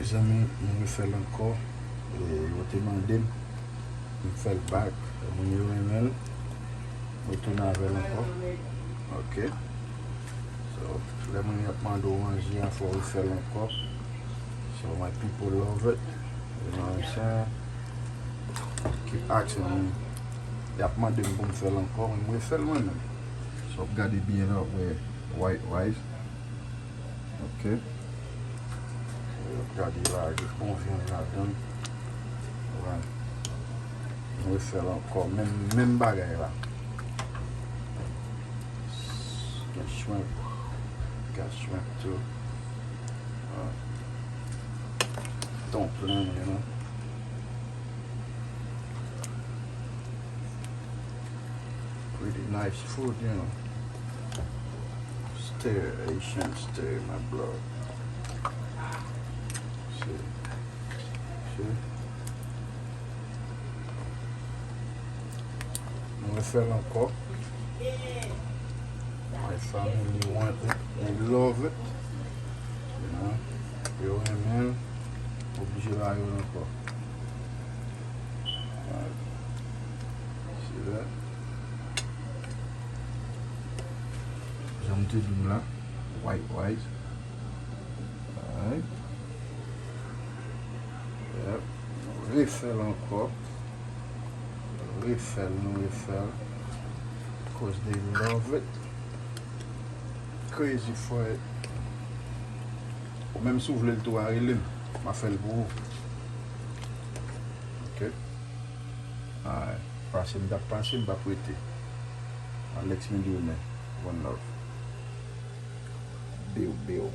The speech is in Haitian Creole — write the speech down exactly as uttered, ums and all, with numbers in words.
Mezanmi, m refè l ankò. E, yo te mande m pou m fè l back. Moun yo renmen l. M retounen avè l ankò. Ok. So, lè moun y ap mande w manje an, fò w refè l ankò. So, my people love it. You know what I'm saying? Keep asking me. Y ap mande m pou m fè l ankò, men m refè l mwen menm. So, w ap gade byen la, w ap wè white rice. Ok. W ap gade la, gen bon vyann ladan l. Wè. M refè l ankò, menm, menm bagay la. Gen shrimp. Got shrimp too. Uh, don't plan, you know. Pretty nice food, you know. Stay, Haitian, stay, my blood. See? See? Nou refè l ankò. My family want it, they love it. You know, yo renmen l, oblije ba yo l ankò. Alright. See that? Jan m te di w la, white rice. Alright. Yep. Refè l ankò. Refè l, nou refè l. Cause they love it. Crazy for it. Ou menm si w vle l tou a, rele m. M a fè l pou ou. Ok. Alright. Pase m t ap pase, m p ap rete. Alex Milyonè. One love. Biw, biw.